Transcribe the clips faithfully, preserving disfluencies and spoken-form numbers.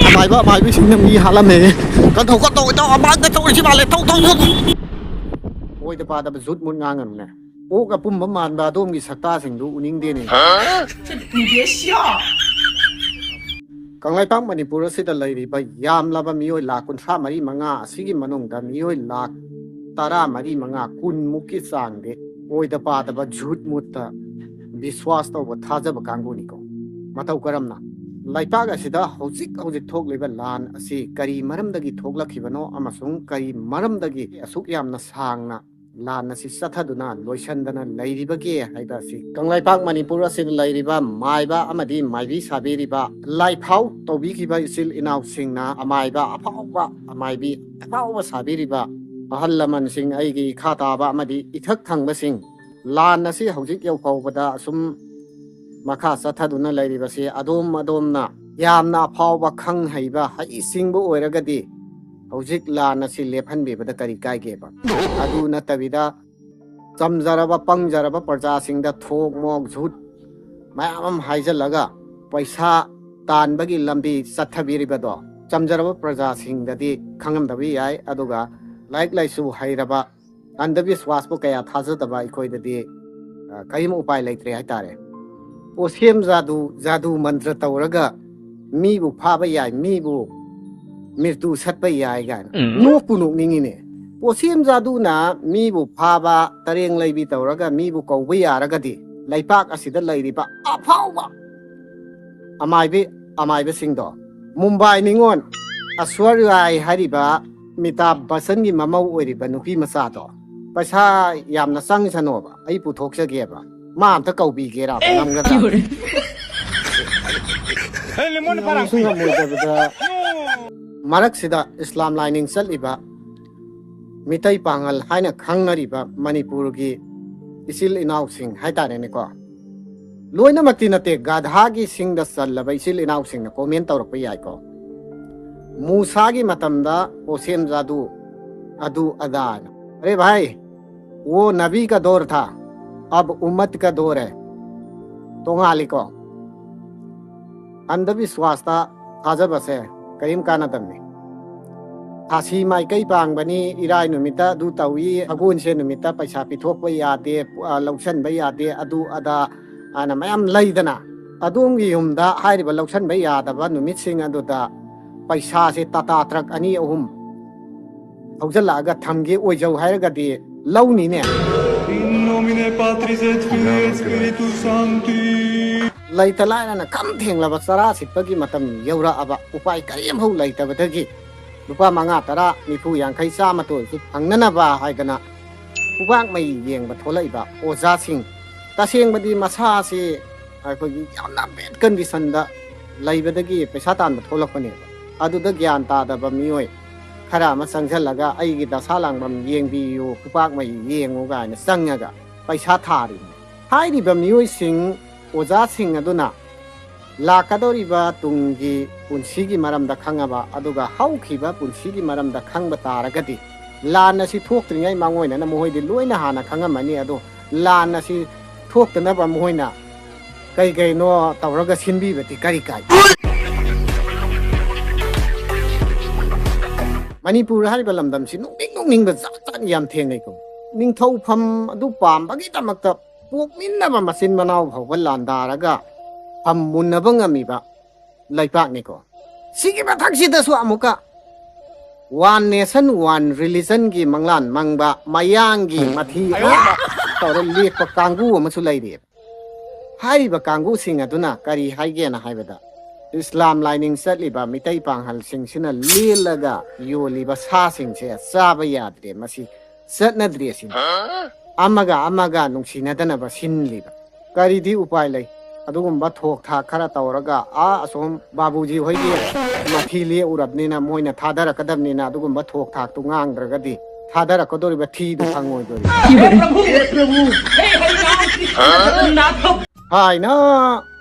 ꯑꯃꯥꯏꯕ, ꯑꯃꯥꯏꯕꯤꯁꯤꯡꯅ ꯃꯤ ꯍꯥꯠꯂꯝꯃꯦ꯫ ꯀꯟꯊꯧ, ꯀꯟꯊꯧ, ꯏꯇꯥꯎ, ꯑꯃꯥꯏꯕ ꯇꯧꯔꯤꯁꯤ ꯃꯥꯜꯂꯦ꯫ ꯊꯧ, ꯊꯧ, ꯊꯧ꯫ ꯑꯣꯏꯗ ꯄꯥꯗꯕ ꯖꯨꯠ ꯃꯨꯠ ꯉꯥꯡꯒꯅꯨꯅꯦ꯫ ꯑꯣꯛ ꯑꯄꯨꯝꯕ ꯃꯥꯟꯕ ꯑꯗꯣꯝꯒꯤ ꯁꯛꯇꯥꯁꯤꯡꯗꯨ ꯎꯅꯤꯡꯗꯦꯅꯦ꯫ ꯀꯪꯂꯩꯄꯥꯛ ꯃꯅꯤꯄꯨꯔ ꯑꯁꯤꯗ ꯂꯩꯔꯤꯕ ꯌꯥꯝꯂꯕ ꯃꯤꯑꯣꯏ ꯂꯥꯈ ꯀꯨꯟꯊ꯭ꯔꯥ ꯃꯔꯤ ꯃꯉꯥ ꯑꯁꯤꯒꯤ ꯃꯅꯨꯡꯗ ꯃꯤꯑꯣꯏ ꯂꯥꯈ ꯇꯔꯥ ꯃꯔꯤ ꯃꯉꯥ, ꯀꯨꯟ ꯃꯨꯛꯀꯤ ꯆꯥꯡꯗꯤ ꯑꯣꯏꯗ ꯄꯥꯗꯕ ꯖꯨꯠ ꯃꯨꯠꯇ ꯕꯤꯁ꯭ꯋꯥꯁ ꯇꯧꯕ, ꯊꯥꯖꯕ ꯀꯥꯡꯕꯨꯅꯤꯀꯣ꯫ ꯃꯇꯧ ꯀꯔꯝꯅ? ꯂꯩꯄꯥꯛ ꯑꯁꯤꯗ ꯍꯧꯖꯤꯛ ꯍꯧꯖꯤꯛ ꯊꯣꯛꯂꯤꯕ ꯂꯥꯟ ꯑꯁꯤ ꯀꯔꯤ ꯃꯔꯝꯗꯒꯤ ꯊꯣꯛꯂꯛꯈꯤꯕꯅꯣ ꯑꯃꯁꯨꯡ ꯀꯔꯤ ꯃꯔꯝꯗꯒꯤ ꯑꯁꯨꯛ ꯌꯥꯝꯅ ꯁꯥꯡꯅ ꯂꯥꯟ ꯑꯁꯤ ꯆꯠꯊꯗꯨꯅ ꯂꯣꯏꯁꯤꯟꯗꯅ ꯂꯩꯔꯤꯕꯒꯦ ꯍꯥꯏꯕ ꯑꯁꯤ ꯀꯪꯂꯩꯄꯥꯛ ꯃꯅꯤꯄꯨꯔ ꯑꯁꯤꯗ ꯂꯩꯔꯤꯕ ꯃꯥꯏꯕ ꯑꯃꯗꯤ ꯃꯥꯏꯕꯤ ꯁꯥꯕꯤꯔꯤꯕ, ꯂꯥꯏꯐꯥꯎ ꯇꯧꯕꯤꯈꯤꯕ ꯏꯆꯤꯜ ꯏꯅꯥꯎꯁꯤꯡꯅ, ꯑꯃꯥꯏꯕ ꯑꯐꯥꯎꯕ, ꯑꯃꯥꯏꯕꯤ ꯑꯐꯥꯎꯕ ꯁꯥꯕꯤꯔꯤꯕ ꯑꯍꯜ ꯂꯃꯟꯁꯤꯡ, ꯑꯩꯒꯤ ꯏꯈꯥ ꯇꯥꯕ ꯑꯃꯗꯤ ꯏꯊꯛ ꯊꯪꯕꯁꯤꯡ, ꯂꯥꯟ ꯑꯁꯤ ꯍꯧꯖꯤꯛ ꯌꯧꯐꯥꯎꯕꯗ ꯑꯁꯨꯝ ꯃꯈꯥ ꯆꯠꯊꯗꯨꯅ ꯂꯩꯔꯤꯕꯁꯤ ꯑꯗꯣꯝ ꯑꯗꯣꯝꯅ ꯌꯥꯝꯅ ꯑꯐꯥꯎꯕ, ꯈꯪ ꯍꯩꯕ, ꯍꯩꯁꯤꯡꯕ ꯑꯣꯏꯔꯒꯗꯤ ꯍꯧꯖꯤꯛ ꯂꯥꯟ ꯑꯁꯤ ꯂꯦꯞꯍꯟꯕꯤꯕꯗ ꯀꯔꯤ ꯀꯥꯏꯒꯦꯕ? ꯑꯗꯨ ꯅꯠꯇꯕꯤꯗ ꯆꯝꯖꯔꯕ ꯄꯪꯖꯔꯕ ꯄ꯭ꯔꯖꯥꯁꯤꯡꯗ ꯊꯣꯛ ꯃꯣꯛ ꯖꯨꯠ ꯃꯌꯥꯝ ꯑꯃ ꯍꯥꯏꯖꯤꯜꯂꯒ ꯄꯩꯁꯥ ꯇꯥꯟꯕꯒꯤ ꯂꯝꯕꯤ ꯆꯠꯊꯕꯤꯔꯤꯕꯗꯣ ꯆꯝꯖꯔꯕ ꯄ꯭ꯔꯖꯥꯁꯤꯡꯗꯗꯤ ꯈꯪꯉꯝꯗꯕ ꯌꯥꯏ, ꯑꯗꯨꯒ ꯂꯥꯏꯔꯤꯛ ꯂꯥꯏꯁꯨ ꯍꯩꯔꯕ, ꯑꯟꯙꯕꯤꯁ꯭ꯋꯥꯁꯄꯨ ꯀꯌꯥ ꯊꯥꯖꯗꯕ ꯑꯩꯈꯣꯏꯗꯗꯤ, ꯑ, ꯀꯔꯤꯝ ꯎꯄꯥꯏ ꯂꯩꯇ꯭ꯔꯦ ꯍꯥꯏꯇꯥꯔꯦ꯫ ꯄꯣꯠꯁꯦꯝ ꯖꯥꯗꯨ, ꯖꯥꯗꯨ ꯃꯟꯇ꯭ꯔ ꯇꯧꯔꯒ ꯃꯤꯕꯨ ꯐꯥꯕ ꯌꯥꯏ, ꯃꯤꯕꯨ ꯃꯤꯔꯇꯨ ꯁꯠꯄ ꯌꯥꯏ ꯀꯥꯏꯅ ꯎꯝ꯫ ꯅꯣꯛꯄꯨ ꯅꯣꯛꯅꯤꯡꯉꯤꯅꯦ꯫ ꯄꯣꯠꯁꯦꯝ ꯖꯥꯗꯨꯅ ꯃꯤꯕꯨ ꯐꯥꯕ, ꯇꯔꯦꯡ ꯂꯩꯕꯤ ꯇꯧꯔꯒ ꯃꯤꯕꯨ ꯀꯧꯕ ꯌꯥꯔꯒꯗꯤ ꯂꯩꯄꯥꯛ ꯑꯁꯤꯗ ꯂꯩꯔꯤꯕ ꯑꯐꯥꯎꯕ ꯑꯃꯥꯏꯕꯤ, ꯑꯃꯥꯏꯕꯁꯤꯡꯗꯣ, ꯃꯨꯝꯕꯥꯏ ꯅꯤꯉꯣꯜ ꯑꯁ꯭ꯋꯔ ꯔꯥꯏ ꯍꯥꯏꯔꯤꯕ ꯑꯃꯤꯇꯥꯚ ꯕꯆꯟꯒꯤ ꯃꯃꯧ ꯑꯣꯏꯔꯤꯕ ꯅꯨꯄꯤ ꯃꯆꯥꯗꯣ ꯄꯩꯁꯥ ꯌꯥꯝꯅ ꯆꯪꯁꯅꯣꯕ, ꯑꯩ ꯄꯨꯊꯣꯛꯆꯒꯦꯕ, ꯃꯥ ꯑꯝꯇ ꯀꯧꯕꯤꯒꯦꯔꯥ? ꯉꯝꯒꯗ꯭ꯔꯥ? ꯉꯝꯁꯨ ꯉꯝꯃꯣꯏꯗꯕꯗ ꯃꯔꯛꯁꯤꯗ ꯏꯁꯂꯥꯝ ꯂꯥꯏꯅꯤꯡ ꯆꯠꯂꯤꯕ ꯃꯤꯇꯩ ꯄꯥꯉꯜ ꯍꯥꯏꯅ ꯈꯪꯅꯔꯤꯕ ꯃꯅꯤꯄꯨꯔꯒꯤ ꯏꯆꯤꯜ ꯏꯅꯥꯎꯁꯤꯡ ꯍꯥꯏꯇꯥꯔꯦꯅꯦꯀꯣ, ꯂꯣꯏꯅꯃꯛꯇꯤ ꯅꯠꯇꯦ, ꯒꯥꯙꯥꯒꯤ ꯁꯤꯡꯗ ꯆꯜꯂꯕ ꯏꯆꯤꯜ ꯏꯅꯥꯎꯁꯤꯡꯅ ꯀꯣꯃꯦꯟ ꯇꯧꯔꯛꯄ ꯌꯥꯏꯀꯣ꯫ ꯃꯨꯁꯥꯒꯤ ꯃꯇꯝꯗ ꯄꯣꯁꯦꯝ ꯖꯥꯗꯨ ꯑꯗꯨ ꯑꯗꯥꯅ꯫ ꯑꯔꯦ ꯚꯥꯏ, ꯋꯣ ꯅꯕꯤ ꯀ ꯗꯣꯔ ꯊꯥ, ꯑꯕ ꯎꯝꯃꯠ ꯀ ꯗꯣꯔ ꯍꯦ꯫ ꯇꯣꯉꯥꯜꯂꯤꯀꯣ꯫ ꯑꯟꯙꯕꯤꯁ꯭ꯋꯥꯁꯇ ꯊꯥꯖꯕꯁꯦ ꯀꯔꯤꯝ ꯀꯥꯟꯅꯗꯕꯅꯤ꯫ ꯊꯥꯁꯤ ꯃꯥꯏꯀꯩ ꯄꯥꯡꯕꯅꯤ, ꯏꯔꯥꯏ ꯅꯨꯃꯤꯠꯇ ꯑꯗꯨ ꯇꯧꯏ, ꯁꯒꯣꯜꯁꯦꯟ ꯅꯨꯃꯤꯠꯇ ꯄꯩꯁꯥ ꯄꯤꯊꯣꯛꯄ ꯌꯥꯗꯦ, ꯑ, ꯂꯧꯁꯟꯕ ꯌꯥꯗꯦ, ꯑꯗꯨ ꯑꯗꯥ ꯍꯥꯏꯅ ꯃꯌꯥꯝ ꯂꯩꯗꯅ꯫ ꯑꯗꯣꯝꯒꯤ ꯌꯨꯝꯗ ꯍꯥꯏꯔꯤꯕ ꯂꯧꯁꯟꯕ ꯌꯥꯗꯕ ꯅꯨꯃꯤꯠꯁꯤꯡ ꯑꯗꯨꯗ ꯄꯩꯁꯥꯁꯦ ꯇꯥꯇꯥ ꯇ꯭ꯔꯛ ꯑꯅꯤ ꯑꯍꯨꯝ ꯊꯧꯖꯤꯜꯂꯛꯑꯒ ꯊꯝꯒꯦ ꯑꯣꯏꯖꯧ ꯍꯥꯏꯔꯒꯗꯤ ꯂꯧꯅꯤꯅꯦ꯫ In nomine Patris et Filii et Spiritus Sancti. ꯂꯩꯇ ꯂꯥꯏꯔꯅ ꯈꯝ ꯊꯦꯡꯂꯕ ꯆꯔꯥ ꯁꯤꯠꯄꯒꯤ ꯃꯇꯝ ꯌꯧꯔꯛꯑꯕ, ꯎꯄꯥꯏ ꯀꯔꯤꯝꯐꯥꯎ ꯂꯩꯇꯕꯗꯒꯤ ꯂꯨꯄꯥ ꯃꯉꯥ, ꯇꯔꯥ, ꯅꯤꯐꯨ, ꯌꯥꯡꯈꯩ, ꯆꯥꯝꯃꯇ ꯑꯣꯏꯔꯁꯨ ꯐꯪꯅꯅꯕ ꯍꯥꯏꯗꯅ ꯈꯨꯕꯥꯛ ꯃꯩ ꯌꯦꯡꯕ ꯊꯣꯛꯂꯛꯏꯕ ꯑꯣꯖꯥꯁꯤꯡ, ꯇꯁꯦꯡꯕꯗꯤ ꯃꯁꯥꯁꯤ ꯑꯩꯈꯣꯏꯒꯤ ꯌꯥꯝꯅ bad conditionꯗ ꯂꯩꯕꯗꯒꯤ ꯄꯩꯁꯥ ꯇꯥꯟꯕ ꯊꯣꯛꯂꯛꯄꯅꯦꯕ꯫ ꯑꯗꯨꯗ ꯒ꯭ꯌꯥꯟ ꯇꯥꯗꯕ ꯃꯤꯑꯣꯏ ꯈꯔ ꯑꯃ ꯆꯪꯁꯤꯜꯂꯒ, "ꯑꯩꯒꯤ ꯗꯁꯥ ꯂꯥꯡꯕꯝ ꯌꯦꯡꯕꯤꯌꯨ, ꯈꯨꯄꯥꯛ ꯃꯩ ꯌꯦꯡꯉꯨ" ꯀꯥꯏꯅ ꯆꯪꯉꯒ ꯄꯩꯁꯥ ꯊꯥꯔꯤꯅꯤ꯫ ꯍꯥꯏꯔꯤꯕ ꯃꯤꯑꯣꯏꯁꯤꯡ, ꯑꯣꯖꯥꯁꯤꯡ ꯑꯗꯨꯅ ꯂꯥꯛꯀꯗꯧꯔꯤꯕ ꯇꯨꯡꯒꯤ ꯄꯨꯟꯁꯤꯒꯤ ꯃꯔꯝꯗ ꯈꯪꯉꯕ, ꯑꯗꯨꯒ ꯍꯧꯈꯤꯕ ꯄꯨꯟꯁꯤꯒꯤ ꯃꯔꯝꯗ ꯈꯪꯕ ꯇꯥꯔꯒꯗꯤ, ꯂꯥꯟ ꯑꯁꯤ ꯊꯣꯛꯇ꯭ꯔꯤꯉꯩ ꯃꯥꯡꯑꯣꯏꯅꯅ ꯃꯈꯣꯏꯗꯤ ꯂꯣꯏꯅ ꯍꯥꯟꯅ ꯈꯪꯉꯝꯃꯅꯤ꯫ ꯑꯗꯣ ꯂꯥꯟ ꯑꯁꯤ ꯊꯣꯛꯇꯅꯕ ꯃꯈꯣꯏꯅ ꯀꯩ ꯀꯩꯅꯣ ꯇꯧꯔꯒ ꯁꯤꯟꯕꯤꯕꯗꯤ ꯀꯔꯤ ꯀꯥꯏ? ꯃꯅꯤꯄꯨꯔ ꯍꯥꯏꯔꯤꯕ ꯂꯝꯗꯝꯁꯤ ꯅꯣꯛꯅꯤꯡ ꯅꯣꯛꯅꯤꯡꯕ ꯖꯥꯠ ꯖꯥꯠ ꯌꯥꯝ ꯊꯦꯡꯅꯩꯀꯣ꯫ ꯅꯤꯡꯊꯧ ꯐꯝ ꯑꯗꯨ ꯄꯥꯝꯕꯒꯤꯗꯃꯛꯇ ꯄꯣꯛꯃꯤꯟꯅꯕ ꯃꯆꯤꯟ ꯃꯅꯥꯎ ꯐꯥꯎꯕ ꯂꯥꯟꯗꯥꯔꯒ ꯐꯝ ꯃꯨꯟꯅꯕ ꯉꯝꯃꯤꯕ ꯂꯩꯄꯥꯛꯅꯤꯀꯣ꯫ ꯁꯤꯒꯤ ꯃꯊꯛꯁꯤꯗꯁꯨ ꯑꯃꯨꯛꯀ one nation, one religionꯒꯤ ꯃꯪꯂꯥꯟ ꯃꯪꯕ, ꯃꯌꯥꯡꯒꯤ ꯃꯊꯤ ꯑꯣꯟꯕ ꯇꯧꯔ ꯂꯦꯛꯄ ꯀꯥꯡꯕꯨ ꯑꯃꯁꯨ ꯂꯩꯔꯤꯑꯕ꯫ ꯍꯥꯏꯔꯤꯕ ꯀꯥꯡꯕꯨꯁꯤꯡ ꯑꯗꯨꯅ ꯀꯔꯤ ꯍꯥꯏꯒꯦꯅ ꯍꯥꯏꯕꯗ, ꯏꯁꯂꯥꯝ ꯂꯥꯏꯅꯤꯡ ꯆꯠꯂꯤꯕ ꯃꯤꯇꯩ ꯄꯥꯡꯒꯜꯁꯤꯡꯁꯤꯅ ꯂꯦꯜꯂꯒ ꯌꯣꯜꯂꯤꯕ ꯁꯥꯁꯤꯡꯁꯦ ꯆꯥꯕ ꯌꯥꯗ꯭ꯔꯦ, ꯃꯁꯤ ꯆꯠꯅꯗ꯭ꯔꯦ ꯁꯤꯅꯤ꯫ ꯑꯃꯒ ꯑꯃꯒ ꯅꯨꯡꯁꯤꯅꯗꯅꯕ ꯁꯤꯜꯂꯤꯕ꯫ ꯀꯔꯤꯗꯤ ꯎꯄꯥꯏ ꯂꯩ? ꯑꯗꯨꯒꯨꯝꯕ ꯊꯣꯛ ꯊꯥꯛ ꯈꯔ ꯇꯧꯔꯒ ꯑꯥ ꯑꯁꯣꯝ ꯕꯥꯕꯨꯖꯤ ꯍꯣꯏꯒꯤ ꯃꯊꯤ ꯂꯦꯛꯎꯔꯕꯅꯤꯅ ꯃꯣꯏꯅ ꯊꯥꯗꯔꯛꯀꯗꯕꯅꯤꯅ ꯑꯗꯨꯒꯨꯝꯕ ꯊꯣꯛ ꯊꯥꯛꯇꯨ ꯉꯥꯡꯗ꯭ꯔꯒꯗꯤ ꯊꯥꯗꯔꯛꯀꯗꯧꯔꯤꯕ ꯊꯤꯗꯨ ꯐꯪꯉꯣꯏꯗꯣꯔꯤꯕ꯫ ꯊꯥꯏꯅ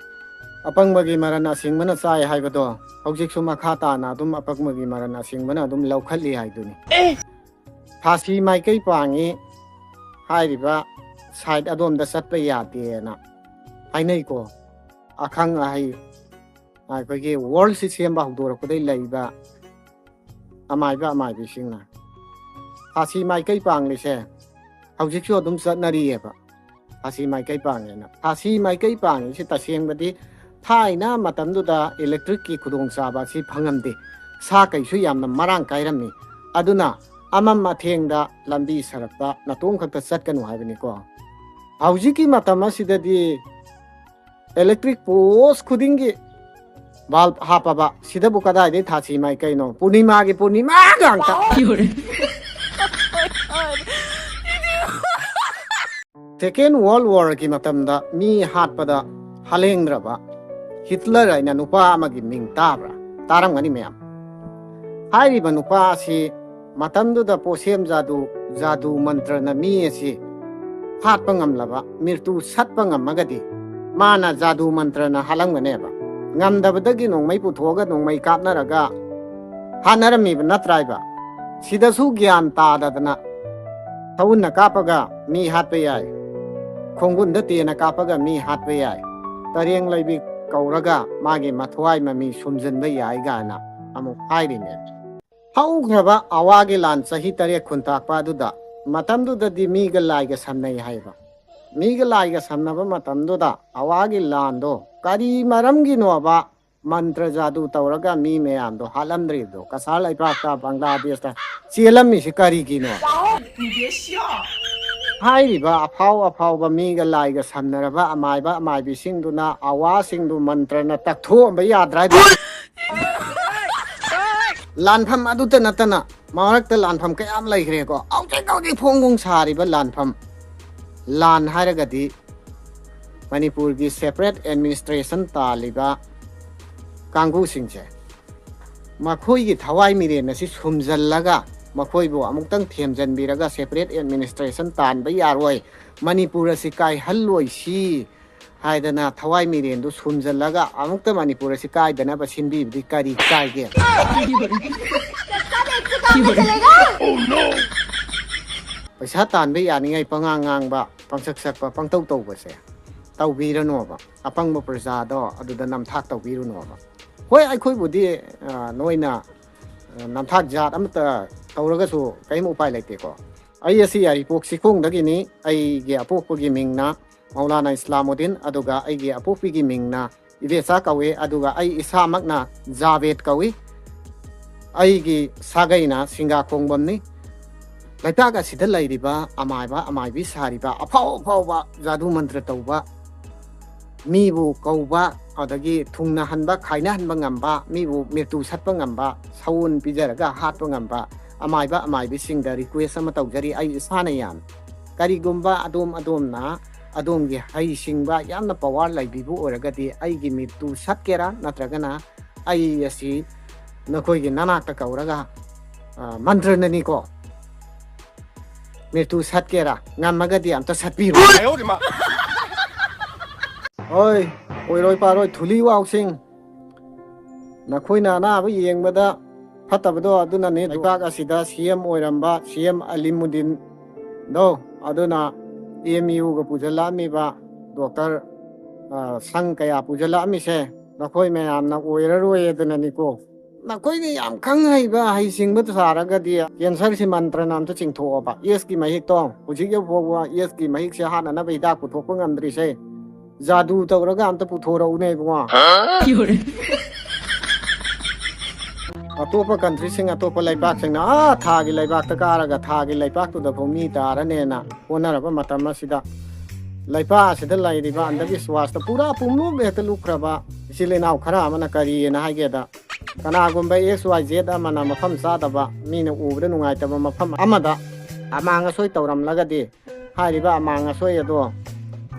ꯑꯄꯪꯕꯒꯤ ꯃꯔꯟ ꯑꯁꯤꯡꯕꯅ ꯆꯥꯏ ꯍꯥꯏꯕꯗꯣ ꯍꯧꯖꯤꯛꯁꯨ ꯃꯈꯥ ꯇꯥꯅ ꯑꯗꯨꯝ ꯑꯄꯪꯕꯒꯤ ꯃꯔꯟ ꯑꯁꯤꯡꯕꯅ ꯑꯗꯨꯝ ꯂꯧꯈꯠꯂꯤ ꯍꯥꯏꯗꯨꯅꯤ꯫ ꯊꯥꯁꯤ ꯃꯥꯏꯀꯩ ꯄꯥꯡꯉꯤ ꯍꯥꯏꯔꯤꯕ side ꯑꯗꯣꯝꯗ ꯆꯠꯄ ꯌꯥꯗꯦꯅ ꯍꯥꯏꯅꯩꯀꯣ꯫ ꯑꯈꯪ ꯑꯍꯩ ꯑꯩꯈꯣꯏꯒꯤ ꯋꯥꯔꯜꯁꯤ ꯁꯦꯝꯕ ꯍꯧꯗꯣꯔꯛꯄꯗꯒꯤ ꯂꯩꯕ ꯑꯃꯥꯏꯕ ꯑꯃꯥꯏꯕꯤꯁꯤꯡꯅ ꯊꯥꯁꯤ ꯃꯥꯏꯀꯩ ꯄꯥꯡꯂꯤꯁꯦ ꯍꯧꯖꯤꯛꯁꯨ ꯑꯗꯨꯝ ꯆꯠꯅꯔꯤꯑꯕ꯫ ꯊꯥꯁꯤ ꯃꯥꯏꯀꯩ ꯄꯥꯡꯉꯦꯅ꯫ ꯊꯥꯁꯤ ꯃꯥꯏꯀꯩ ꯄꯥꯡꯉꯤꯁꯤ ꯇꯁꯦꯡꯕꯗꯤ ꯊꯥꯏꯅ ꯃꯇꯝꯗꯨꯗ ꯏꯂꯦꯛꯇ꯭ꯔꯤꯛꯀꯤ ꯈꯨꯗꯣꯡꯆꯥꯕ ꯑꯁꯤ ꯐꯪꯉꯝꯗꯦ꯫ ꯁꯥ ꯀꯩꯁꯨ ꯌꯥꯝꯅ ꯃꯔꯥꯡ ꯀꯥꯏꯔꯝꯃꯤ꯫ ꯑꯗꯨꯅ ꯑꯃꯝ ꯑꯊꯦꯡꯗ ꯂꯝꯕꯤ ꯁꯔꯛꯇ ꯅꯥꯇꯣꯡ ꯈꯛꯇ ꯆꯠꯀꯅꯨ ꯍꯥꯏꯕꯅꯤꯀꯣ꯫ ꯍꯧꯖꯤꯛꯀꯤ ꯃꯇꯝ ꯑꯁꯤꯗꯗꯤ ꯏꯂꯦꯛꯇ꯭ꯔꯤꯛ ꯄꯣꯁ ꯈꯨꯗꯤꯡꯒꯤ ꯕꯜꯕ ꯍꯥꯞꯄꯕ, ꯁꯤꯗꯕꯨ ꯀꯗꯥꯏꯗꯩ ꯊꯥꯁꯤ ꯃꯥꯏ ꯀꯩꯅꯣ? ꯄꯨꯔꯅꯤꯃꯥꯒꯤ ꯄꯨꯔꯅꯤꯃꯥ ꯉꯥꯛꯇ꯫ ꯁꯦꯀꯦꯟ ꯋꯥꯔꯜ ꯋꯥꯔꯒꯤ ꯃꯇꯝꯗ ꯃꯤ ꯍꯥꯠꯄꯗ ꯍꯥꯂꯦꯡꯗ꯭ꯔꯕ ꯍꯤꯠꯂꯔ ꯍꯥꯏꯅ ꯅꯨꯄꯥ ꯑꯃꯒꯤ ꯃꯤꯡ ꯇꯥꯕ꯭ꯔꯥ? ꯇꯥꯔꯝꯒꯅꯤ ꯃꯌꯥꯝ꯫ ꯍꯥꯏꯔꯤꯕ ꯅꯨꯄꯥ ꯑꯁꯤ ꯃꯇꯝꯗꯨꯗ ꯄꯣꯠꯁꯦꯝ ꯖꯥꯗꯨ, ꯖꯥꯗꯨ ꯃꯟꯇ꯭ꯔꯅ ꯃꯤ ꯑꯁꯤ ꯍꯥꯠꯄ ꯉꯝꯂꯕ, ꯃꯤꯔꯇꯨ ꯁꯠꯄ ꯉꯝꯃꯒꯗꯤ ꯃꯥꯅ ꯖꯥꯗꯨ ꯃꯟꯇ꯭ꯔꯅ ꯍꯥꯠꯂꯝꯒꯅꯦꯕ꯫ ꯉꯝꯗꯕꯗꯒꯤ ꯅꯣꯡꯃꯩ ꯄꯨꯊꯣꯛꯑꯒ ꯅꯣꯡꯃꯩ ꯀꯥꯞꯅꯔꯒ ꯍꯥꯠꯅꯔꯝꯃꯤꯕ ꯅꯠꯇ꯭ꯔꯥꯏꯕ? ꯁꯤꯗꯁꯨ ꯒ꯭ꯌꯥꯟ ꯇꯥꯗꯗꯅ ꯊꯥꯎꯟꯅ ꯀꯥꯞꯄꯒ ꯃꯤ ꯍꯥꯠꯄ ꯌꯥꯏ, ꯈꯣꯡꯒꯨꯟꯗ ꯇꯦꯟꯅ ꯀꯥꯞꯄꯒ ꯃꯤ ꯍꯥꯠꯄ ꯌꯥꯏ, ꯇꯔꯦꯡ ꯂꯩꯕꯤ ꯀꯧꯔꯒ ꯃꯥꯒꯤ ꯃꯊ꯭ꯋꯥꯏ ꯃꯃꯤ ꯁꯨꯝꯖꯤꯟꯕ ꯌꯥꯏ ꯀꯥꯏꯅ ꯑꯃꯨꯛ ꯍꯥꯏꯔꯤꯅꯦ꯫ ꯍꯧꯈ꯭ꯔꯕ ꯑꯋꯥꯒꯤ ꯂꯥꯟ ꯆꯍꯤ ꯇꯔꯦꯠ ꯈꯨꯟꯇꯥꯛꯄ ꯑꯗꯨꯗ, ꯃꯇꯝꯗꯨꯗꯗꯤ ꯃꯤꯒ ꯂꯥꯏꯒ ꯁꯝꯅꯩ ꯍꯥꯏꯕ꯫ ꯃꯤꯒ ꯂꯥꯏꯒ ꯁꯝꯅꯕ ꯃꯇꯝꯗꯨꯗ ꯑꯋꯥꯒꯤ ꯂꯥꯟꯗꯣ ꯀꯔꯤ ꯃꯔꯝꯒꯤꯅꯣꯕ ꯃꯟꯇ꯭ꯔ ꯖꯥꯗꯨ ꯇꯧꯔꯒ ꯃꯤ ꯃꯌꯥꯝꯗꯣ ꯍꯥꯠꯂꯝꯗ꯭ꯔꯤꯕꯗꯣ? ꯀꯁꯥꯔ ꯂꯩꯄꯥꯛꯇ, ꯕꯪꯒ꯭ꯂꯥꯗꯦꯁꯇ ꯆꯦꯜꯂꯝꯃꯤꯁꯤ ꯀꯔꯤꯒꯤꯅꯣ? ꯍꯥꯏꯔꯤꯕ ꯑꯐꯥꯎ ꯑꯐꯥꯎꯕ ꯃꯤꯒ ꯂꯥꯏꯒ ꯁꯝꯅꯔꯕ ꯑꯃꯥꯏꯕ ꯑꯃꯥꯏꯕꯤꯁꯤꯡꯗꯨꯅ ꯑꯋꯥꯁꯤꯡꯗꯨ ꯃꯟꯇ꯭ꯔꯅ ꯇꯛꯊꯣꯛꯑꯝꯕ ꯌꯥꯗ꯭ꯔꯥ ꯍꯥꯏꯕ? ꯂꯥꯟꯐꯝ ꯑꯗꯨꯇ ꯅꯠꯇꯅ ꯃꯔꯛꯇ ꯂꯥꯟꯐꯝ ꯀꯌꯥ ꯑꯃ ꯂꯩꯈ꯭ꯔꯦꯀꯣ꯫ ꯍꯧꯖꯤꯛ ꯍꯧꯖꯤꯛ ꯐꯣꯡ ꯐꯣꯡ ꯁꯥꯔꯤꯕ ꯂꯥꯟꯐꯝ, ꯂꯥꯟ ꯍꯥꯏꯔꯒꯗꯤ ꯃꯅꯤꯄꯨꯔꯒꯤ ꯁꯦꯄꯔꯦꯠ ꯑꯦꯗꯃꯤꯅꯤꯁꯇ꯭ꯔꯦꯁꯟ ꯇꯥꯜꯂꯤꯕ ꯀꯥꯡꯕꯨꯁꯤꯡꯁꯦ, ꯃꯈꯣꯏꯒꯤ ꯊꯋꯥꯏ ꯃꯤꯔꯦꯟ ꯑꯁꯤ ꯁꯨꯝꯖꯜꯂꯒ ꯃꯈꯣꯏꯕꯨ ꯑꯃꯨꯛꯇꯪ ꯊꯦꯝꯖꯤꯟꯕꯤꯔꯒ ꯁꯦꯄꯔꯦꯠ ꯑꯦꯗꯃꯤꯅꯤꯁꯇ꯭ꯔꯦꯁꯟ ꯇꯥꯟꯕ ꯌꯥꯔꯣꯏ, ꯃꯅꯤꯄꯨꯔ ꯑꯁꯤ ꯀꯥꯏꯍꯜꯂꯣꯏꯁꯤ ꯍꯥꯏꯗꯅ ꯊꯋꯥꯏ ꯃꯤꯔꯦꯟꯗꯨ ꯁꯨꯝꯖꯜꯂꯒ ꯑꯃꯨꯛꯇ ꯃꯅꯤꯄꯨꯔ ꯑꯁꯤ ꯀꯥꯏꯗꯅꯕ ꯁꯤꯟꯕꯤꯕꯗꯤ ꯀꯔꯤ ꯀꯥꯏꯒꯦ? ꯄꯩꯁꯥ ꯇꯥꯟꯕ ꯌꯥꯅꯤꯡꯉꯥꯏ ꯄꯉꯥꯡ ꯉꯥꯡꯕ, ꯄꯪꯁꯛ ꯁꯛꯄ, ꯄꯪꯇꯧ ꯇꯧꯕꯁꯦ ꯇꯧꯕꯤꯔꯅꯣꯕ꯫ ꯑꯄꯪꯕ ꯄ꯭ꯔꯖꯥꯗꯣ ꯑꯗꯨꯗ ꯅꯝꯊꯥꯛ ꯇꯧꯕꯤꯔꯨꯅꯣꯕ꯫ ꯍꯣꯏ, ꯑꯩꯈꯣꯏꯕꯨꯗꯤ, ꯑ, ꯅꯣꯏꯅ, ꯑ, ꯅꯝꯊꯥꯛ ꯖꯥꯠ ꯑꯃꯠꯇ ꯇꯧꯔꯒꯁꯨ ꯀꯔꯤꯝ ꯎꯄꯥꯏ ꯂꯩꯇꯦꯀꯣ꯫ ꯑꯩ ꯑꯁꯤ ꯌꯥꯏꯔꯤꯄꯣꯛ ꯆꯤꯡꯈꯣꯡꯗꯒꯤꯅꯤ꯫ ꯑꯩꯒꯤ ꯑꯄꯣꯛꯄꯒꯤ ꯃꯤꯡꯅ ꯃꯧꯂꯥꯅꯥ ꯏꯁꯂꯥꯃꯨꯗꯤꯟ, ꯑꯗꯨꯒ ꯑꯩꯒꯤ ꯑꯄꯣꯛꯄꯤꯒꯤ ꯃꯤꯡꯅ ꯏꯕꯦꯆꯥ ꯀꯧꯏ, ꯑꯗꯨꯒ ꯑꯩ ꯏꯁꯥꯃꯛꯅ ꯖꯥꯕꯦꯗ ꯀꯧꯏ꯫ ꯑꯩꯒꯤ ꯁꯥꯒꯩꯅ ꯁꯤꯡꯒꯥ ꯈꯣꯡꯕꯝꯅꯤ꯫ ꯂꯩꯄꯥꯛ ꯑꯁꯤꯗ ꯂꯩꯔꯤꯕ ꯑꯃꯥꯏꯕ ꯑꯃꯥꯏꯕꯤ ꯁꯥꯔꯤꯕ ꯑꯐꯥꯎ ꯑꯐꯥꯎꯕ ꯖꯥꯗꯨ ꯃꯟꯇ꯭ꯔ ꯇꯧꯕ, ꯃꯤꯕꯨ ꯀꯧꯕ, ꯑꯗꯒꯤ ꯊꯨꯡꯅꯍꯟꯕ, ꯈꯥꯏꯅꯍꯟꯕ ꯉꯝꯕ, ꯃꯤꯕꯨ ꯃꯤꯔꯇꯨ ꯁꯠꯄ ꯉꯝꯕ, ꯁꯎꯟ ꯄꯤꯖꯔꯒ ꯍꯥꯠꯄ ꯉꯝꯕ ꯑꯃꯥꯏꯕ ꯑꯃꯥꯏꯕꯤꯁꯤꯡꯗ ꯔꯤꯀ꯭ꯋꯦꯁ ꯑꯃ ꯇꯧꯖꯔꯤ꯫ ꯑꯩ ꯏꯁꯥꯅ ꯌꯥꯝ, ꯀꯔꯤꯒꯨꯝꯕ ꯑꯗꯣꯝ, ꯑꯗꯣꯝꯅ ꯑꯗꯣꯝꯒꯤ ꯍꯩꯁꯤꯡꯕ, ꯌꯥꯝꯅ ꯄꯋꯥꯔ ꯂꯩꯕꯤꯕ ꯑꯣꯏꯔꯒꯗꯤ, ꯑꯩꯒꯤ ꯃꯤꯔꯇꯨ ꯁꯠꯀꯦꯔꯥ ꯅꯠꯇ꯭ꯔꯒꯅ ꯑꯩ ꯑꯁꯤ ꯅꯈꯣꯏꯒꯤ ꯅꯅꯥꯛꯇ ꯀꯧꯔꯒ, ꯑ, ꯃꯟꯇ꯭ꯔꯅꯅꯤꯀꯣ, ꯃꯤꯔꯇꯨ ꯁꯠꯀꯦꯔꯥ? ꯉꯝꯃꯒꯗꯤ ꯑꯝꯇ ꯁꯠꯄꯤꯔꯣ꯫ ꯍꯣꯏ, ꯑꯣꯏꯔꯣꯏ ꯄꯥꯔꯣꯏ ꯊꯨꯂꯤ ꯋꯥꯎꯁꯤꯡ, ꯅꯈꯣꯏꯅ ꯑꯅꯥꯕ ꯌꯦꯡꯕꯗ ꯐꯠꯇꯕꯗꯣ ꯑꯗꯨꯅꯅꯤ꯫ ꯂꯩꯕꯥꯛ ꯑꯁꯤꯗ ꯁꯤ ꯑꯦꯝ ꯑꯣꯏꯔꯝꯕ ꯁꯤ ꯑꯦꯝ ꯑꯂꯤꯃꯨꯗꯤꯟꯗꯣ, ꯑꯗꯨꯅ ꯑꯦꯝ ꯌꯨꯒ ꯄꯨꯁꯤꯜꯂꯛꯑꯝꯃꯤꯕ ꯗꯣꯛꯇꯔ, ꯑ, ꯁꯪ ꯀꯌꯥ ꯄꯨꯁꯤꯜꯂꯛꯑꯝꯃꯤꯁꯦ ꯅꯈꯣꯏ ꯃꯌꯥꯝꯅ ꯑꯣꯏꯔꯔꯣꯏ ꯑꯗꯨꯅꯅꯤꯀꯣ꯫ ꯅꯈꯣꯏꯅ ꯌꯥꯝ ꯈꯪ ꯍꯩꯕ ꯍꯩꯁꯤꯡꯕ ꯁꯥꯔꯒꯗꯤ ꯀꯦꯟꯁꯔꯁꯤ ꯃꯟꯇ꯭ꯔꯅ ꯑꯝꯇ ꯆꯤꯡꯊꯣꯛꯑꯣꯕ꯫ ꯑꯦꯁꯀꯤ ꯃꯍꯤꯛꯇꯣ, ꯍꯧꯖꯤꯛ ꯐꯥꯎꯕ ꯑꯦꯁꯀꯤ ꯃꯍꯤꯛꯁꯦ ꯍꯥꯠꯅꯅꯕ ꯍꯤꯗꯥꯛ ꯄꯨꯊꯣꯛꯄ ꯉꯝꯗ꯭ꯔꯤꯁꯦ ꯖꯥꯗꯨ ꯇꯧꯔꯒ ꯑꯝꯇ ꯄꯨꯊꯣꯔꯛꯎꯅꯦ ꯏꯕꯨꯡꯉꯣ꯫ ꯑꯇꯣꯞꯄ ꯀꯟꯇ꯭ꯔꯤꯁꯤꯡ, ꯑꯇꯣꯞꯄ ꯂꯩꯕꯥꯛꯁꯤꯡꯅ ꯑꯥ ꯊꯥꯒꯤ ꯂꯩꯕꯥꯛꯇ ꯀꯥꯔꯒ ꯊꯥꯒꯤ ꯂꯩꯕꯥꯛꯇꯨꯗꯐꯥꯎ ꯃꯤ ꯇꯥꯔꯅꯦꯅ ꯍꯣꯠꯅꯔꯕ ꯃꯇꯝ ꯑꯁꯤꯗ, ꯂꯩꯄꯥꯛ ꯑꯁꯤꯗ ꯂꯩꯔꯤꯕ ꯑꯟꯗꯕꯤꯁꯋꯥꯁꯇ ꯄꯨꯔꯥ ꯄꯨꯝꯂꯨꯞ ꯍꯦꯛꯇ ꯂꯨꯞꯈ꯭ꯔꯕ ꯏꯆꯤꯜ ꯏꯅꯥꯎ ꯈꯔ ꯑꯃꯅ ꯀꯔꯤꯑꯅ ꯍꯥꯏꯒꯦꯗ, ꯀꯅꯥꯒꯨꯝꯕ ꯑꯦꯛꯁ ꯋꯥꯏ ꯖꯦꯠ ꯑꯃꯅ ꯃꯐꯝ ꯆꯥꯗꯕ, ꯃꯤꯅ ꯎꯕꯗ ꯅꯨꯡꯉꯥꯏꯇꯕ ꯃꯐꯝ ꯑꯃꯗ ꯑꯃꯥꯡ ꯑꯁꯣꯏ ꯇꯧꯔꯝꯂꯒꯗꯤ, ꯍꯥꯏꯔꯤꯕ ꯑꯃꯥꯡ ꯑꯁꯣꯏ ꯑꯗꯣ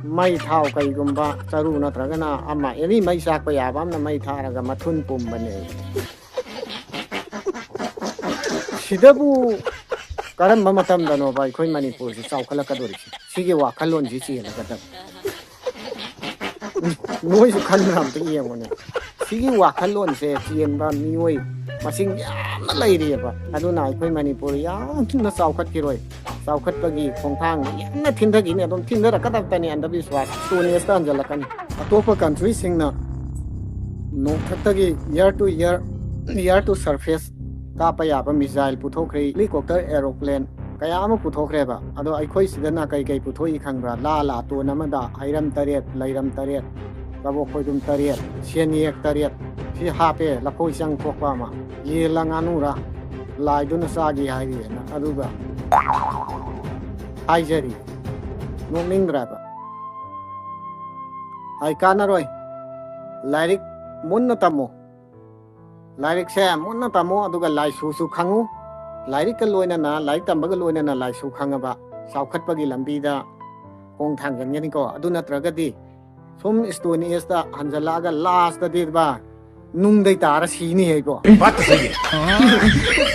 ꯃꯩ ꯊꯥꯎ ꯀꯩꯒꯨꯝꯕ ꯆꯔꯨ ꯅꯠꯇ꯭ꯔꯒꯅ ꯑꯃ ꯑꯦꯅꯤ ꯃꯩ ꯆꯥꯛꯄ ꯌꯥꯕ ꯑꯃꯅ ꯃꯩ ꯊꯥꯔꯒ ꯃꯊꯨꯟ ꯄꯨꯝꯕꯅꯦ꯫ ꯁꯤꯗꯕꯨ ꯀꯔꯝꯕ ꯃꯇꯝꯗꯅꯣꯕ ꯑꯩꯈꯣꯏ ꯃꯅꯤꯄꯨꯔꯁꯤ ꯆꯥꯎꯈꯠꯂꯛꯀꯗꯧꯔꯤꯁꯦ? ꯁꯤꯒꯤ ꯋꯥꯈꯜꯂꯣꯟꯁꯤ ꯆꯦꯜꯂꯒꯗꯕ꯫ ꯅꯣꯏꯁꯨ ꯈꯟꯕ ꯑꯝꯇ ꯌꯦꯡꯉꯨꯅꯦ꯫ ꯁꯤꯒꯤ ꯋꯥꯈꯜꯂꯣꯟꯁꯦ ꯆꯦꯟꯕ ꯃꯤꯑꯣꯏ ꯃꯁꯤꯡ ꯌꯥꯝꯅ ꯂꯩꯔꯤꯑꯕ꯫ ꯑꯗꯨꯅ ꯑꯩꯈꯣꯏ ꯃꯅꯤꯄꯨꯔ ꯌꯥꯝꯅ ꯆꯥꯎꯈꯠꯈꯤꯔꯣꯏ꯫ ꯆꯥꯎꯈꯠꯄꯒꯤ ꯈꯣꯡꯊꯥꯡ ꯌꯥꯝꯅ ꯊꯤꯟꯊꯈꯤꯅꯤ, ꯑꯗꯨꯝ ꯊꯤꯟꯊꯔꯛꯀꯗꯕꯇꯅꯤ꯫ ꯑꯟꯗꯕꯤꯁ꯭ꯋꯥꯁ ꯁ꯭ꯇꯣꯟ ꯑꯦꯖꯇ ꯍꯟꯖꯜꯂꯛꯀꯅꯤ꯫ ꯑꯇꯣꯞꯄ ꯀꯟꯇ꯭ꯔꯤꯁꯤꯡꯅ ꯅꯣꯡꯊꯛꯇꯒꯤ year to year, year to surface ꯀꯥꯞꯄ ꯌꯥꯕ ꯃꯤꯖꯥꯏꯜ ꯄꯨꯊꯣꯛꯈ꯭ꯔꯦ, ꯍꯦꯂꯤꯀꯣꯞꯇꯔ, ꯑꯦꯔꯣꯄ꯭ꯂꯦꯟ ꯀꯌꯥ ꯑꯃ ꯄꯨꯊꯣꯛꯈ꯭ꯔꯦꯕ꯫ ꯑꯗꯣ ꯑꯩꯈꯣꯏ ꯁꯤꯗꯅ ꯀꯩ ꯀꯩ ꯄꯨꯊꯣꯛꯏ ꯈꯪꯕ꯭ꯔꯥ? ꯂꯥ ꯂꯥꯇꯣꯟ ꯑꯃꯗ ꯍꯩꯔꯝ ꯇꯔꯦꯠ, ꯂꯩꯔꯝ ꯇꯔꯦꯠ, ꯀꯕꯣꯛ ꯈꯣꯏꯗꯨꯝ ꯇꯔꯦꯠ, ꯁꯦꯟꯌꯦꯛ ꯇꯔꯦꯠ, ꯁꯤ ꯍꯥꯞꯄꯦ, ꯂꯐꯣꯏ ꯆꯪ ꯊꯣꯛꯄ ꯑꯃ, ꯌꯦꯜꯂ ꯉꯥꯅꯨꯔ ꯂꯥꯏꯗꯨꯅ ꯆꯥꯒꯦ ꯍꯥꯏꯔꯤꯑꯅ꯫ ꯑꯗꯨꯒ ꯍꯥꯏꯖꯔꯤ, ꯅꯣꯛꯅꯤꯡꯗ꯭ꯔꯕ? ꯑꯩ ꯀꯥꯟꯅꯔꯣꯏ꯫ ꯂꯥꯏꯔꯤꯛ ꯃꯨꯟꯅ ꯇꯝꯃꯨ꯫ ꯂꯥꯏꯔꯤꯛꯁꯦ ꯃꯨꯟꯅ ꯇꯝꯃꯨ, ꯑꯗꯨꯒ ꯂꯥꯏꯁꯨꯁꯨ ꯈꯪꯉꯨ꯫ ꯂꯥꯏꯔꯤꯛꯀ ꯂꯣꯏꯅꯅ, ꯂꯥꯏꯔꯤꯛ ꯇꯝꯕꯒ ꯂꯣꯏꯅꯅ ꯂꯥꯏꯁꯨ ꯈꯪꯉꯕ ꯆꯥꯎꯈꯠꯄꯒꯤ ꯂꯝꯕꯤꯗ ꯈꯣꯡ ꯊꯥꯡꯖꯟꯒꯅꯤꯀꯣ꯫ ꯑꯗꯨ ꯅꯠꯇ꯭ꯔꯒꯗꯤ ꯁꯨꯝ ꯁ꯭ꯇꯣꯟ ꯑꯦꯖꯇ ꯍꯟꯖꯜꯂꯛꯑꯒ ꯂꯥꯁꯇꯗꯤ ꯕꯥ ꯅꯨꯡꯗꯩ ꯇꯥꯔ ꯁꯤꯅꯤ ꯍꯥꯏꯀꯣ꯫ बात तो सही है।